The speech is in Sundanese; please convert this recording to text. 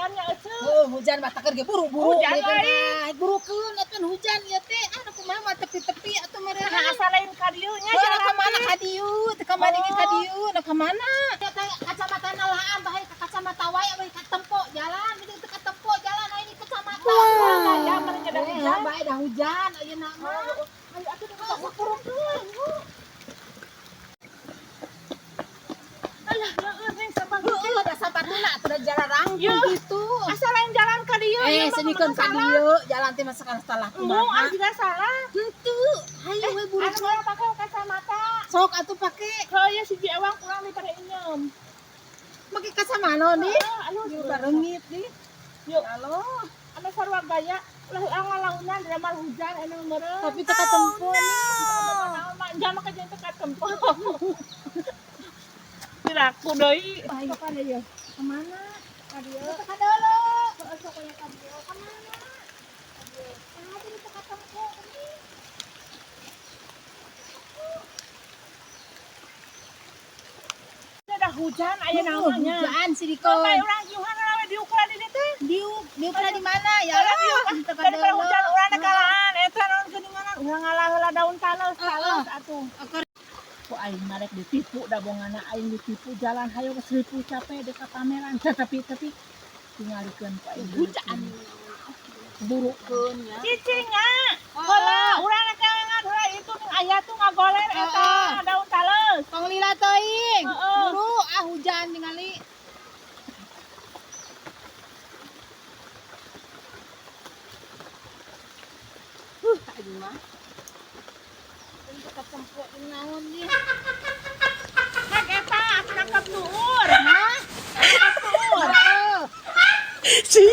Hujannya ece. Heuh, hujan batakeun ge buru-buru. Hujan Ieu teh, lain. nah, burukeun atuh hujan ieu teh. Ah, kumaha mah tepi-tepi atuh meureun. Nah, asa lain ka dieu nya Heuh, jalan ka mana teh. ka dieu? Teu ka mana ge ka Oh. dieu, nah ka mana? Ieu teh kacamata laan bae ka kacamata wae we ka tempo jalan, gitu teu ka tempo jalan aya di kacamata. Wah, ya meureun nya da Eh, hujan. bae dah hujan ayeuna mah. Ayo atuh Heuh, sok burukeun. Alah, heueuh ning sapatu. Heueuh, da sapatuna atuh da jalan rangkung Yeuh. Gitu. Asa lain jalan ka dieu. Eh, Ieu mah sedikeun ka kumaha salah. dieu, jalan teh masa kana salah Embung kumaha. ah juga salah. Henteu, hayu we Anu burukeun. urang pake kacamata. Sok atuh pake. Heuh, ya si ewang kurang dipare inyeum. Make kacamata nih. Heeh, anu Yuk barengit nih. Yuk. Halo. Anu sarua gaya ulah ngalaunan drama hujan anu meureun. Tapi teu katempo nih. Naon mah jam ka jeung teu katempo. Diraku deui. Ayo. Sok ada ya. Kemana? Ka dieu. Teu kadolo. Heeh, sok aya ka dieu. Ka mana? Nah, jadi teu katempo nih. Ada hujan aya Heuh, naonnya. hujan si Diko. Sampai urang jiuhan we diukuran di dieu teh. Diuk, diuk di mana? Ya Urang Allah, diuk teu daripada kadolo. hujan urang teh kalaan eta naon geuninganan urang ngalah heula daun tales tales atuh. Akar Ku aing marek ditipu da bongana aing ditipu jalan hayo geus ripu capek dek ka pameran tapi tapi tingalikeun ku aing hujan. Burukeun ya. Cicingnya Oh, heula urang rek ngan heula itu ning aya tuh ngagoler eta Heeh. daun tales. Tong lila teuing. Heeh. Buru ah hujan tingali. Aing mah. Untuk katempo naon nih? Rek eta atuh nangkep tuur. Hah? Nangkep tuur. Heeh. Si.